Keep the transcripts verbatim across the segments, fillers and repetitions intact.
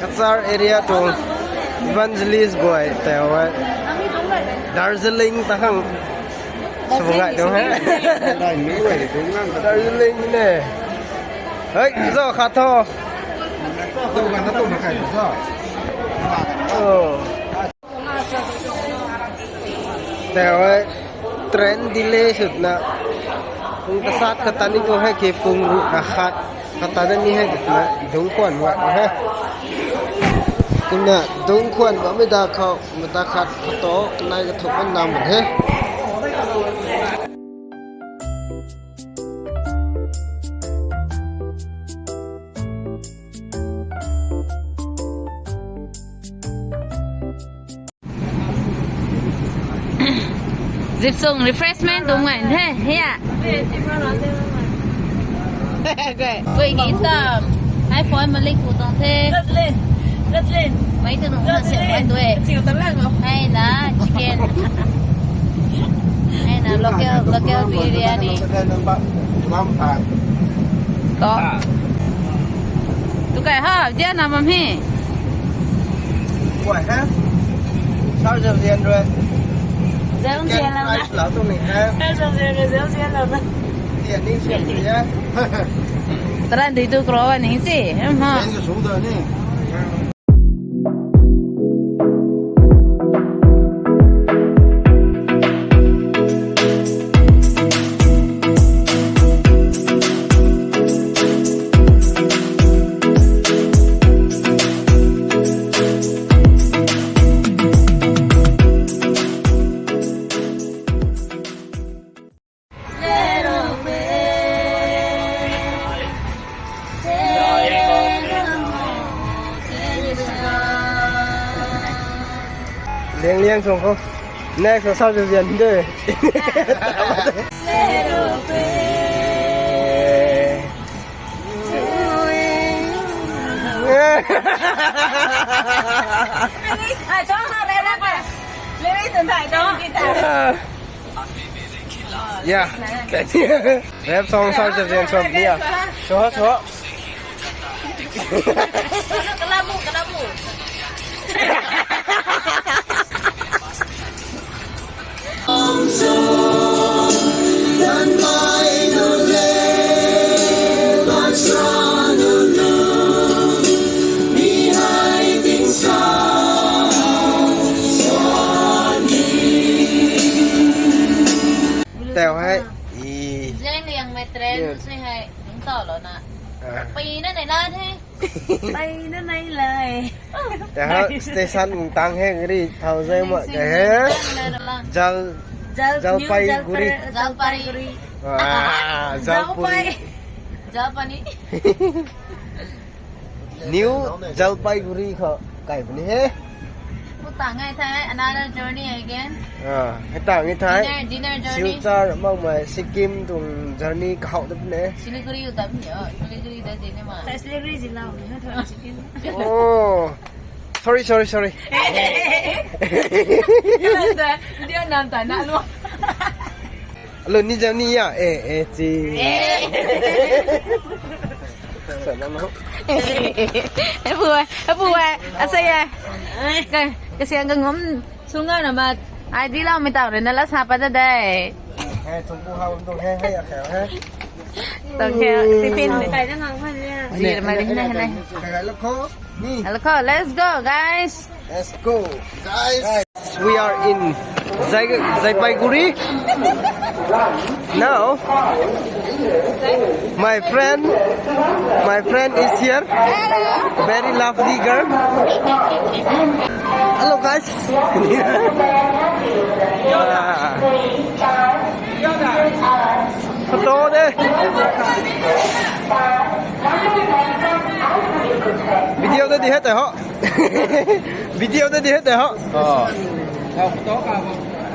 Cachar area tuang evangelist guay tei hei Darjeeling ta khang sw ngai tuang he. Darjeeling ne. Hei, zo khat tho. Oh. Tei hei train delay swna pung tasat khat ta ni tuang he ki pung ruh na khat khat ta ni he na dungc khwan wat he. Kumna dungc khwan bammei da khou mata khat khat to nai kathumh man nam he. Zip sung refreshment tum ngai the, hia. Koi gi tam. Hai phone malik pu tong the. Gatlin. Gatlin. Mai tu nung na se mai tu e. Chiu ta lang lo. Hai na chicken. Hai na local, local biryani. Ko. Tu kai ha, dia na mam hi. Kuai ha? Sao zau zian rui. Zau zian lam na. Lau tu ni ha? Sao zau zian rui, zau zian lam na. Tian ni sian rui ya. Taran dui tu kro ni si. Em ha. Sen ka su da ni. Liang liang song ko. Next na sao zian de. Yeah. Rap song sao zian song ni ya. Sho sho. Kalabu, kalabu. Tau hei. Zeng liang mei train sui hei dungc tau lou na. Pei na nei na the. Pei na nei lai. Tau hei station mung tang he gari thau zai ma ka he. Jal, Jalpaiguri. Jalpaiguri. Ah, Jalpuri. Jalpani. New Jalpaiguri khou kai puni he. Pu tang ngai the, another journey again. Ah, hei tang ngai the. Dinner, dinner journey. Silchar makmei Sikkim tuang journey kahou dat puni. Siliguri u tat puni, oh, Siliguri da zini ma. Sa Siliguri zin lau ni, ha, thoi Sikkim. Oh. Sorry, sorry, sorry. Video nam ta na lo. Alo, ni jam ni ya? Eh, eh, chi. Eh. Sa na mo. Eh, bu, eh, bu, eh, asa ya. Ka, kasi ang ngom sunga na mat. Ai, di lau mi tau re na la sa pa da dai. Hey, tum bu hau tum he, hey, ya, hey. Tum he, tiffin. Kai da ngang khan ya. Zir ma ring na na. Kai lo ko. Ni. Hello, let's go, guys. Let's go, guys. We are in Jai-, Jaipaiguri. Now, my friend, my friend is here. Very lovely girl. Hello, guys. Ah. Photo de. Video de di hai tei ho. Video de di hai tei ho. Oh.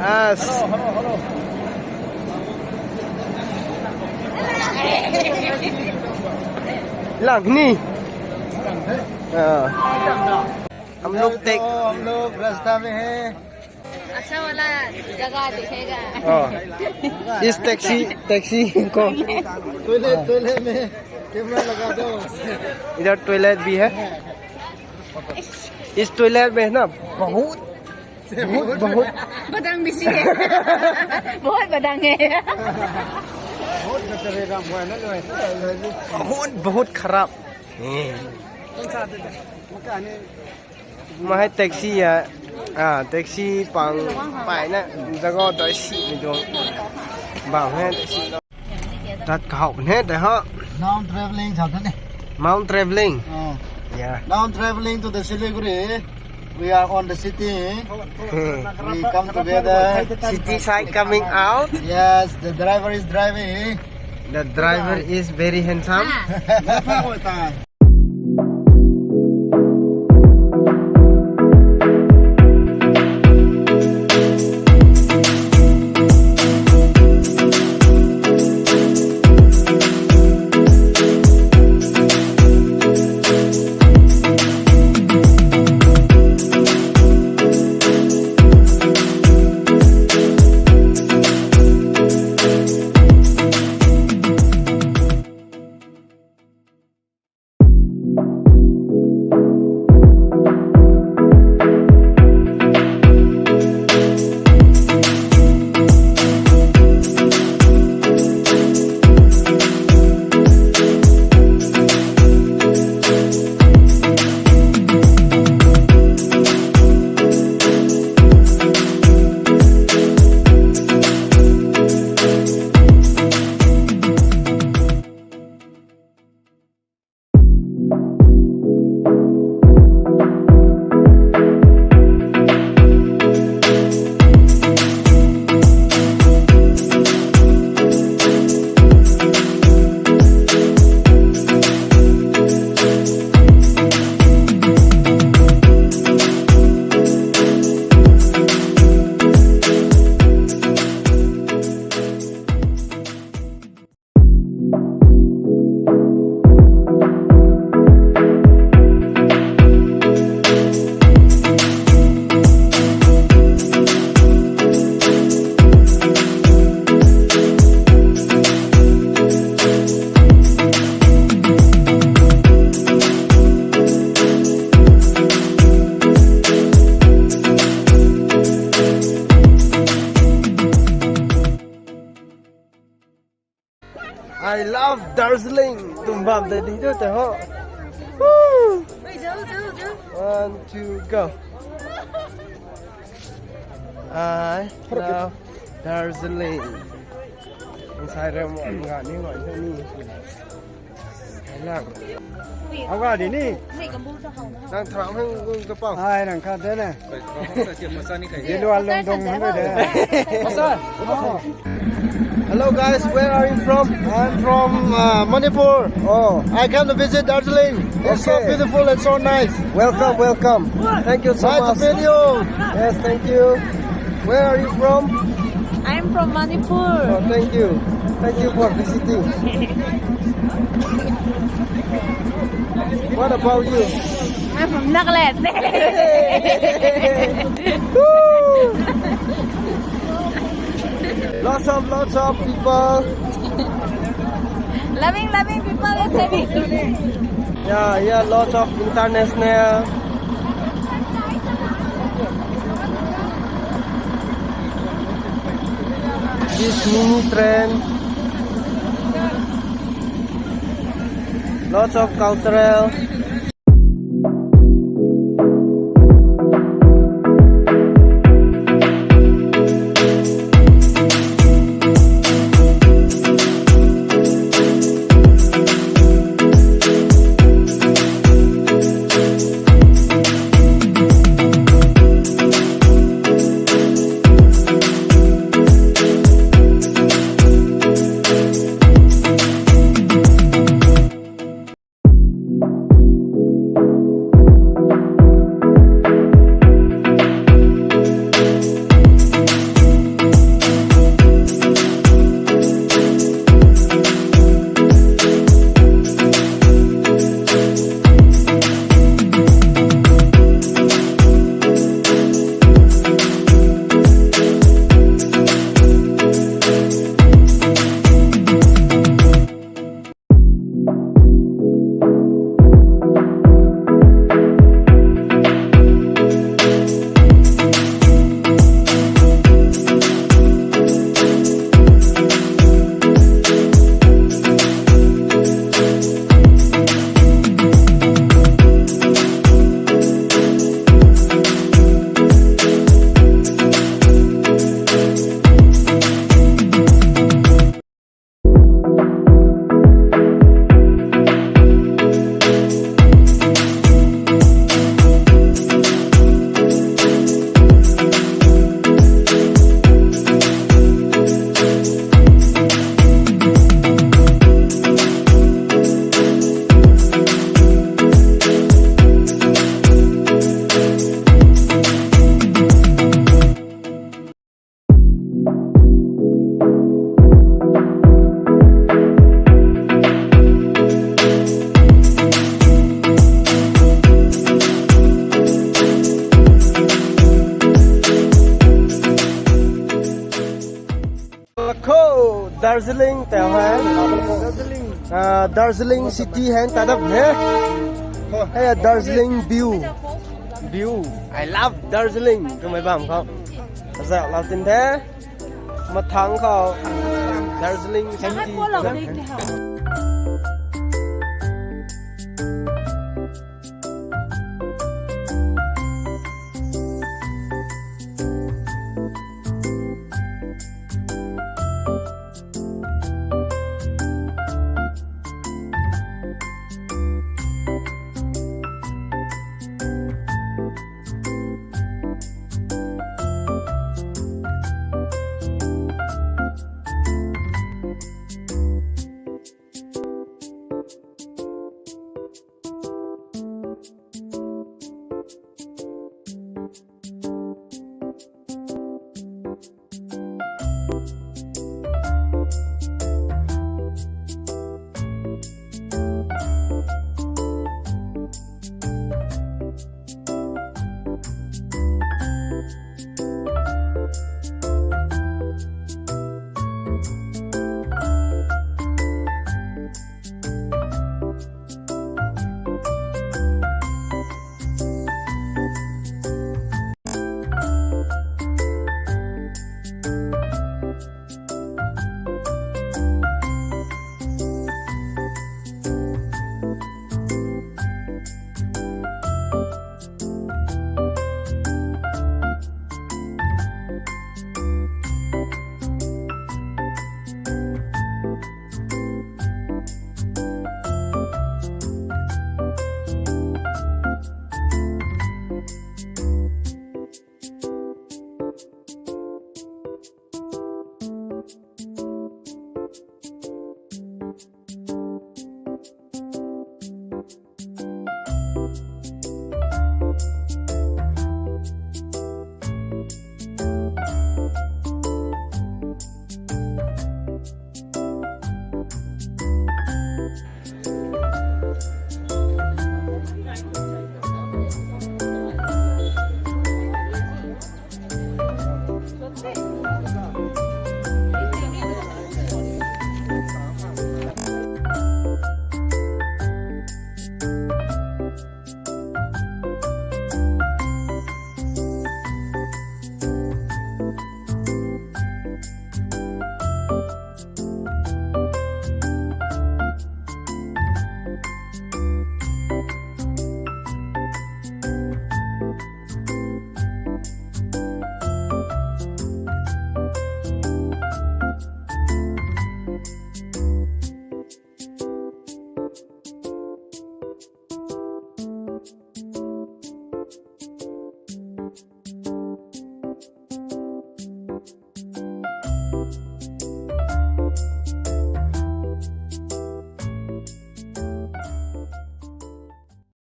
As. Lang ni. Ah. हम लोग देख, हम लोग रास्ता में है। अच्छा वाला जगह दिखेगा। Oh. इस टैक्सी, टैक्सी को। Toilet, toilet में। इधर टॉयलेट भी है। इस टॉयलेट में ना बहुत, बहुत, बहुत बदंग भी सी है। बहुत बदंग है। बहुत, बहुत खराब। Mahei taxi ya, ah, taxi pang pai na, jago doi si mi dong. Bang hai taxi. Tat kahou ne, dai ho. Now traveling sa ta ne. Mount traveling. Oh. Yeah. Now traveling to the Siliguri. We are on the city. We come together. City side coming out. Yes, the driver is driving. The driver is very handsome. I love Darjeeling. Tum bam de di tu te ho. Woo! One, two, go. I love Darjeeling. Inside ram nga ni nga ni. Lang. Hau ga di ni. Nang thrang hang gung ka pau. Ai, nang khat de na. Di luan lung dong hang de. Hello guys, where are you from? I'm from, uh, Manipur. Oh. I come to visit Darjeeling. It's so beautiful and so nice. Welcome, welcome. Thank you so much. Nice to meet you. Yes, thank you. Where are you from? I'm from Manipur. Oh, thank you. Thank you for visiting. What about you? I'm from Nagaland. Woo! Lots of, lots of people. Loving, loving people is having. Yeah, yeah, lots of international. This mini train. Lots of cultural. Darjeeling tei hei, ah, Darjeeling city hei ta dap he. Hei Darjeeling view, view. I love Darjeeling twmei bam khou. Aza lou tin the. Mathang khou Darjeeling city.